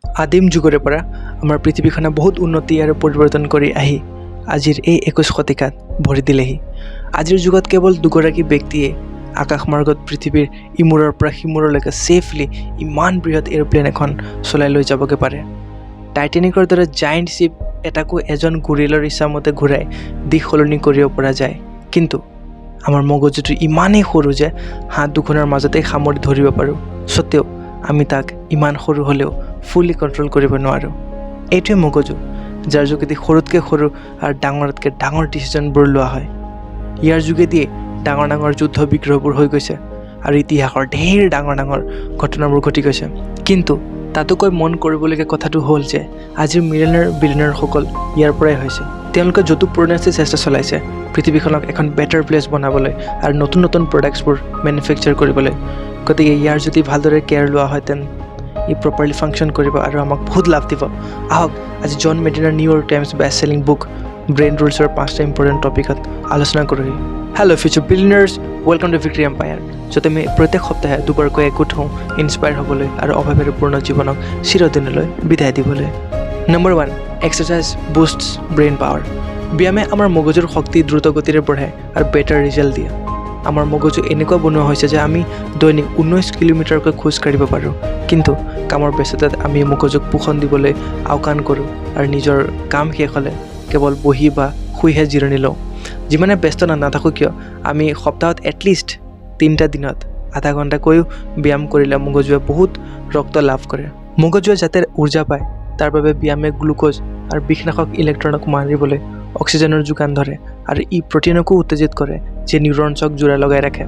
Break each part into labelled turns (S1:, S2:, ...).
S1: আদিম যুগৰে পৰা আমাৰ পৃথিৱীখনে বহুত উন্নতি আৰু পৰিৱৰ্তন কৰি আহি আজিৰ এই 21 শতিকাত ভৰি দিলেহি। আজিৰ যুগত কেৱল দুগৰাকী ব্যক্তিয়ে আকাশমাৰ্গত পৃথিৱীৰ ইমূৰৰ পৰা সিমূৰলৈকে ছেফলি ইমান বৃহৎ এৰোপ্লেন এখন চলাই লৈ যাবগৈ পাৰে। টাইটেনিকৰ দৰে জাইণ্ট শ্বিপ এটাকো এজন গুৰিলৰ ইচ্ছামতে ঘূৰাই দিশ সলনি কৰিব পৰা যায়। কিন্তু আমাৰ মগজুটো ইমানেই সৰু যে হাত দুখনৰ মাজতেই সামৰি ধৰিব পাৰোঁ স্বত্তেও আমি তাক ইমান সৰু হ'লেও ফুলি কণ্ট্ৰল কৰিব নোৱাৰোঁ। এইটোৱে মগজু, যাৰ যোগেদি সৰুতকৈ সৰু আৰু ডাঙৰতকৈ ডাঙৰ ডিচিশ্যনবোৰ লোৱা হয়। ইয়াৰ যোগেদিয়ে ডাঙৰ ডাঙৰ যুদ্ধ বিগ্ৰহবোৰ হৈ গৈছে আৰু ইতিহাসৰ ঢেৰ ডাঙৰ ডাঙৰ ঘটনাবোৰ ঘটি গৈছে। কিন্তু তাতোকৈ মন কৰিবলগীয়া কথাটো হ'ল যে আজিৰ মিলিয়নাৰ বিলিয়নাৰসকল ইয়াৰ পৰাই হৈছে। তেওঁলোকে যতোপৰোনাস্তি চেষ্টা চলাইছে পৃথিৱীখনক এখন বেটাৰ প্লেচ বনাবলৈ আৰু নতুন নতুন প্ৰডাক্টছবোৰ মেনুফেকচাৰ কৰিবলৈ। গতিকে ইয়াৰ যদি ভালদৰে কেয়াৰ লোৱা হয়, তেন ই প্ৰপাৰলি ফাংচন কৰিব আৰু আমাক বহুত লাভ দিব। আহক, আজি জন মেডিনাৰ New York times best selling book brain ৰুলছৰ পাঁচটা ইম্পৰ্টেণ্ট টপিকত আলোচনা কৰোঁহি। Hello, future billionaires, welcome to Victory Empire, য'ত আমি প্ৰত্যেক সপ্তাহে দুবাৰকৈ একগোট হওঁ ইনস্পায়াৰ হ'বলৈ আৰু অভাৱেৰে পূৰ্ণ জীৱনক চিৰদিনলৈ বিদায় দিবলৈ। Number 1, exercise boosts brain power. ব্যায়ামে আমাৰ মগজুৰ শক্তি দ্ৰুত গতিৰে বঢ়ায় আৰু বেটাৰ ৰিজাল্ট দিয়ে। আমাৰ মগজু এনেকুৱা বনোৱা হৈছে যে আমি দৈনিক 19 কিলোমিটাৰকৈ খোজ কাঢ়িব পাৰোঁ। কিন্তু কামৰ ব্যস্ততাত আমি মগজুক পোষণ দিবলৈ আওকাণ কৰোঁ আৰু নিজৰ কাম শেষ হ'লে কেৱল বহি বা শুইহে জিৰণি লওঁ। যিমানে ব্যস্ত নাথাকোঁ কিয়, আমি সপ্তাহত এটলিষ্ট তিনিটা দিনত আধা ঘণ্টাকৈও ব্যায়াম কৰিলে মগজুৱে বহুত ৰক্ত লাভ কৰে। মগজুৱে যাতে উৰ্জা পায়, তাৰ বাবে ব্যায়ামে গ্লুক'জ আৰু বিষনাশক ইলেক্ট্ৰনক মাৰিবলৈ অক্সিজেনৰ যোগান ধৰে আৰু ই প্ৰটিনকো উত্তেজিত কৰে, যি নিউৰনছক জোৰা লগাই ৰাখে।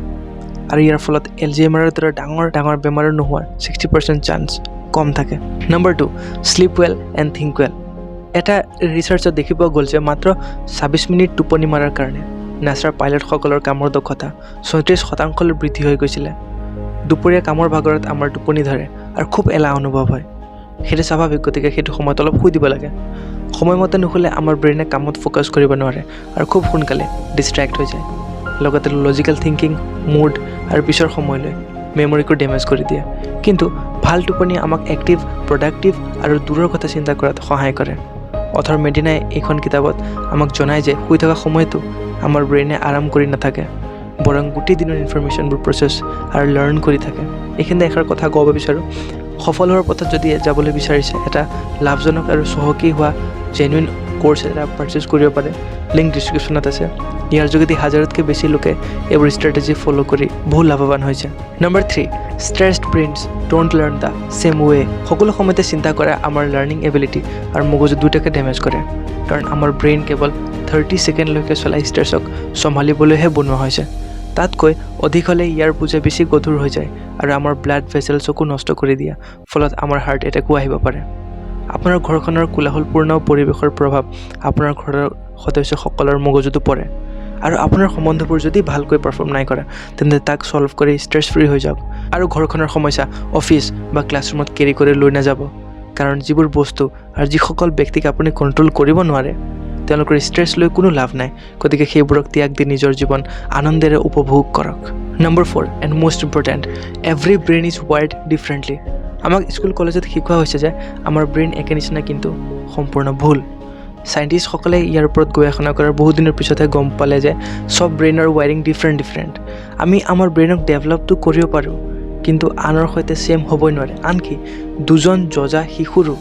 S1: আৰু ইয়াৰ ফলত এলঝেইমাৰৰ দৰে ডাঙৰ ডাঙৰ বেমাৰো নোহোৱাৰ 60% চান্স কম থাকে। Number 2, sleep well and think well. এটা ৰিচাৰ্চত দেখি পোৱা গ'ল যে মাত্ৰ 26 মিনিট টোপনি মৰাৰ কাৰণে নাছাৰ পাইলটসকলৰ কামৰ দক্ষতা 36%লৈ বৃদ্ধি হৈ গৈছিলে। দুপৰীয়া কামৰ ভাগৰত আমাৰ টোপনি ধৰে আৰু খুব এলাহ অনুভৱ হয়। সেইটো স্বাভাৱিক, গতিকে সেইটো সময়ত অলপ শুই দিব লাগে। সময়মতে নুশুলে আমাৰ ব্ৰেইনে কামত ফ'কাছ কৰিব নোৱাৰে আৰু খুব সোনকালে ডিষ্ট্ৰেক্ট হৈ যায়। লগতে লজিকেল থিংকিং, মুড আৰু পিছৰ সময়লৈ মেমৰিকো ডেমেজ কৰি দিয়ে। কিন্তু ভাল টোপনিয়ে আমাক এক্টিভ, প্ৰডাক্টিভ আৰু দূৰৰ কথা চিন্তা কৰাত সহায় কৰে। অথৰ মেডিনাই এইখন কিতাপত আমাক জনায় যে শুই থকা সময়তো আমাৰ ব্ৰেইনে আৰাম কৰি নাথাকে, বৰং গোটেই দিনৰ ইনফৰমেশ্যনবোৰ প্ৰচেছ আৰু লাৰ্ণ কৰি থাকে। এইখিনিতে এষাৰ কথা ক'ব বিচাৰোঁ। সফল হোৱাৰ পথত যদি যাবলৈ বিচাৰিছে, এটা লাভজনক আৰু চহকী হোৱা জেনুইন ক'ৰ্চ এটা পাৰচেছ কৰিব পাৰে। লিংক ডিছক্ৰিপশ্যনত আছে। ইয়াৰ যোগেদি হাজাৰতকৈ বেছি লোকে এইবোৰ ষ্ট্ৰেটেজি ফ'ল' কৰি বহু লাভৱান হৈছে। Number 3, stressed brains don't learn the same way. সকলো সময়তে চিন্তা কৰা আমাৰ লাৰ্ণিং এবিলিটি আৰু মগজু দুয়োটাকে ডেমেজ কৰে, কাৰণ আমাৰ ব্ৰেইন কেৱল 30 ছেকেণ্ডলৈকে চলাই ষ্ট্ৰেছক চম্ভালিবলৈহে বনোৱা হৈছে। তাতকৈ অধিক হ'লে ইয়াৰ বোজা বেছি গধুৰ হৈ যায় আৰু আমাৰ ব্লাড ভেচেলছকো নষ্ট কৰি দিয়ে। ফলত আমাৰ হাৰ্ট এটেকো আহিব পাৰে। আপোনাৰ ঘৰখনৰ কোলাহলপূৰ্ণ পৰিৱেশৰ প্ৰভাৱ আপোনাৰ ঘৰৰ সদস্যসকলৰ মগজুতো পৰে। আৰু আপোনাৰ সম্বন্ধবোৰ যদি ভালকৈ পাৰফৰ্ম নাই কৰা, তেন্তে তাক ছল্ভ কৰি ষ্ট্ৰেছ ফ্ৰী হৈ যাওক আৰু ঘৰখনৰ সমস্যা অফিচ বা ক্লাছৰুমত কেৰি কৰি লৈ নাযাব। কাৰণ যিবোৰ বস্তু আৰু যিসকল ব্যক্তিক আপুনি কণ্ট্ৰল কৰিব নোৱাৰে, তেওঁলোকৰ ষ্ট্ৰেছ লৈ কোনো লাভ নাই। গতিকে সেইবোৰক ত্যাগ দি নিজৰ জীৱন আনন্দেৰে উপভোগ কৰক। Number 4 and most important, every brain is wired differently. আমাক স্কুল কলেজত শিকোৱা হৈছে যে আমাৰ ব্ৰেইন একে নিচিনা, কিন্তু সম্পূৰ্ণ ভুল। চাইণ্টিষ্টসকলে ইয়াৰ ওপৰত গৱেষণা কৰাৰ বহুত দিনৰ পিছতহে গম পালে যে চব ব্ৰেইনৰ ৱায়াৰিং ডিফাৰেণ্ট ডিফাৰেণ্ট। আমি আমাৰ ব্ৰেইনক ডেভেলপটো কৰিব পাৰোঁ, কিন্তু আনৰ সৈতে ছেইম হ'বই নোৱাৰে। আনকি দুজন যঁজা শিশুৰো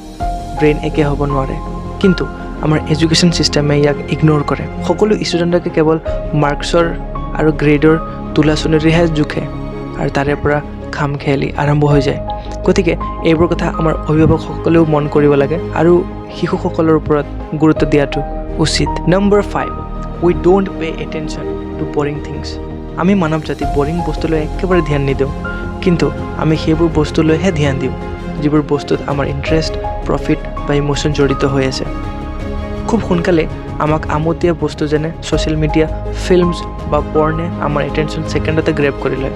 S1: ব্ৰেইন একে হ'ব নোৱাৰে। কিন্তু আমাৰ এডুকেশ্যন ছিষ্টেমে ইয়াক ইগন'ৰ কৰে। সকলো ষ্টুডেণ্টকে কেৱল মাৰ্কছৰ আৰু গ্ৰেডৰ তুলাচনীৰেহে জোখে আৰু তাৰে পৰা খাম খেয়ালি আৰম্ভ হৈ যায়। গতিকে এইবোৰ কথা আমাৰ অভিভাৱকসকলেও মন কৰিব লাগে আৰু শিশুসকলৰ ওপৰত গুৰুত্ব দিয়াটো উচিত। Number 5, we don't pay attention to boring things. আমি মানৱ জাতি বৰিং বস্তুলৈ একেবাৰে ধ্যান নিদিওঁ, কিন্তু আমি সেইবোৰ বস্তুলৈহে ধ্যান দিওঁ যিবোৰ বস্তুত আমাৰ ইণ্টাৰেষ্ট, প্ৰফিট বা ইম'শ্যন জড়িত হৈ আছে। খুব সোনকালে আমাক আমোদ দিয়া বস্তু, যেনে ছ'চিয়েল মিডিয়া, ফিল্মছ বা পৰ্ণে আমাৰ এটেনশ্যন ছেকেণ্ডতে গ্ৰেব কৰি লয়।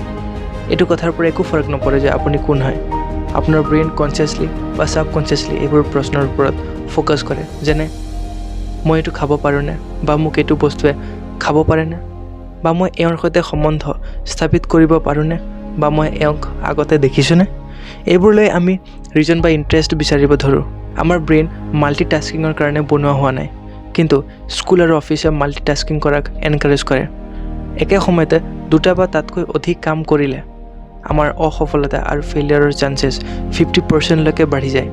S1: এইটো কথাৰ পৰা একো ফৰক নপৰে যে আপুনি কোন হয়। আপোনাৰ ব্ৰেইন কনচিয়াছলি বা ছাবকনচিয়াছলি এইবোৰ প্ৰশ্নৰ ওপৰত ফ'কাছ কৰে, যেনে মই এইটো খাব পাৰোঁনে, বা মোক এইটো বস্তুৱে খাব পাৰেনে, বা মই এওঁৰ সৈতে সম্বন্ধ স্থাপিত কৰিব পাৰোঁনে, বা মই এওঁক আগতে দেখিছোঁনে। এইবোৰ লৈ আমি ৰিজন বা ইণ্টাৰেষ্ট বিচাৰিব ধৰোঁ। আমাৰ ব্ৰেইন মাল্টি টাস্কিঙৰ কাৰণে বনোৱা হোৱা নাই, কিন্তু স্কুল আৰু অফিচে মাল্টি টাস্কিং কৰাক এনকাৰেজ কৰে। একে সময়তে দুটা বা তাতকৈ অধিক কাম কৰিলে আমাৰ অসফলতা আৰু ফেইলিয়াৰৰ চান্সেছ 50%লৈকে বাঢ়ি যায়।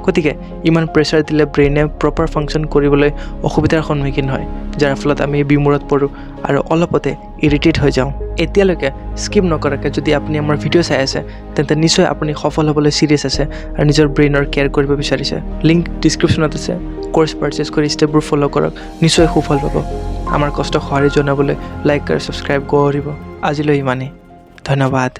S1: গতিকে ইমান প্ৰেছাৰ দিলে ব্ৰেইনে প্ৰপাৰ ফাংচন কৰিবলৈ অসুবিধাৰ সন্মুখীন হয়, যাৰ ফলত আমি বিমূৰত পৰোঁ আৰু অলপতে ইৰিটেট হৈ যাওঁ। এতিয়ালৈকে স্কিপ নকৰাকৈ যদি আপুনি আমাৰ ভিডিঅ' চাই আছে, তেন্তে নিশ্চয় আপুনি সফল হ'বলৈ চিৰিয়াছ আছে আৰু নিজৰ ব্ৰেইনৰ কেয়াৰ কৰিব বিচাৰিছে। লিংক ডিছক্ৰিপশ্যনত আছে। ক'ৰ্চ পাৰচেছ কৰি ষ্টেপবোৰ ফ'ল' কৰক, নিশ্চয় সুফল পাব। আমাৰ কষ্ট সঁহাৰি জনাবলৈ লাইক আৰু ছাবস্ক্ৰাইব কৰিব। আজিলৈ ইমানেই, ধন্যবাদ।